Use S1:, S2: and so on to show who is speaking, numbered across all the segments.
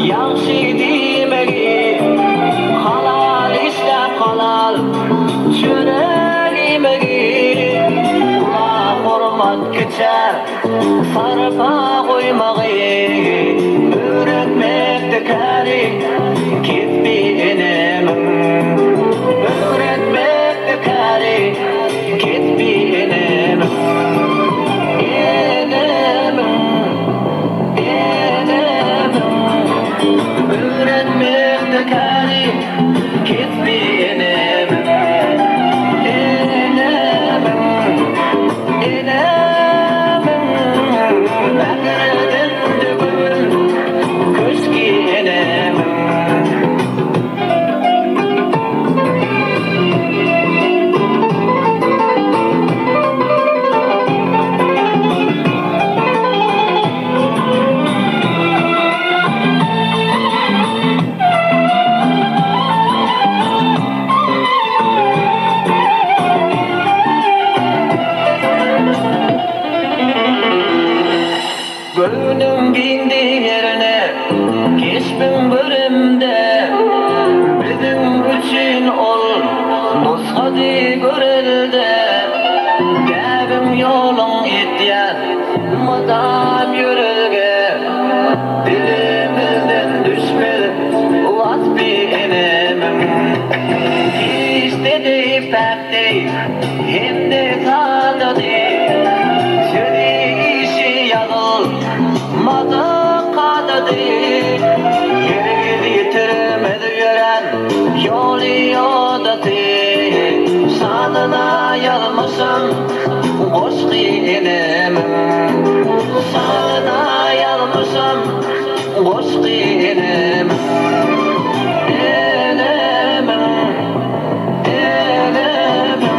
S1: ýagşy diýmegi, Halal işläp halal çörek iýmegi, Ula hormat kiçä sarpa goýmagy öwretmekdi käri kesbi enemiň. Öwretmekdi käri kesbi enemiň. Enemiň, enemiň öwretmekdi käri kesbi enemiň. Enemiň, enemiň mähirden göwün köşgi enemiň. Göwnüm giňdi herne, keşbiň göremde, Biziň üçin ol nusgady görelde. Däbiň ýoluň etýän mydam ýörelge, Dilimizden düşmez waspy enemiň. Perişde deý päk deý hem-de sadady, Sözi işi ýazylmadyk kadady. Hergiz ýitirmez ýörän ýoly ýodasy, Şanyna ýazmyşam goşgy enemiň. Şanyna ýazmyşam goşgy enemiň. Enemiň, enemiň,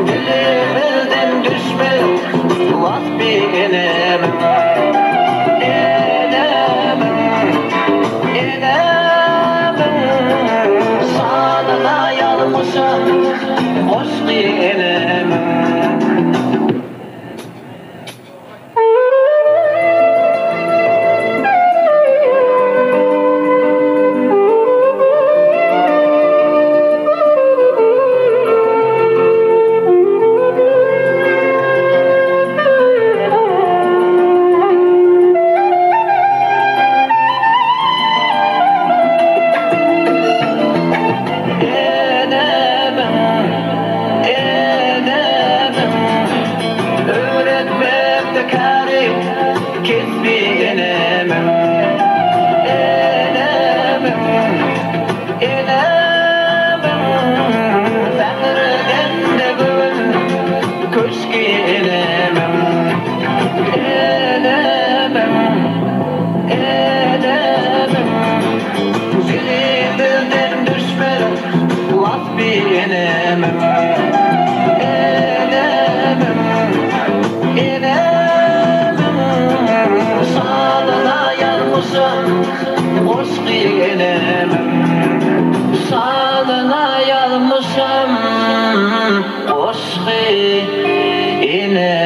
S1: Dilimizden düşmez waspy enemiň. Enemiň, enemiň, Şanyna ýazmyşam goşgy enemiň. Enemiň, enemiň Öwretmekde käri kesbi enemiň. Enemiň, enemiň Sähreden-de göwün köşgi enemiň. Enemiň, enemiň Dilimizden düşmez waspy enemiň. Enemiň, enemiň Şanyna ýazmyşam goşgy enemiň. Şanyna ýazmyşam goşgy enemiň.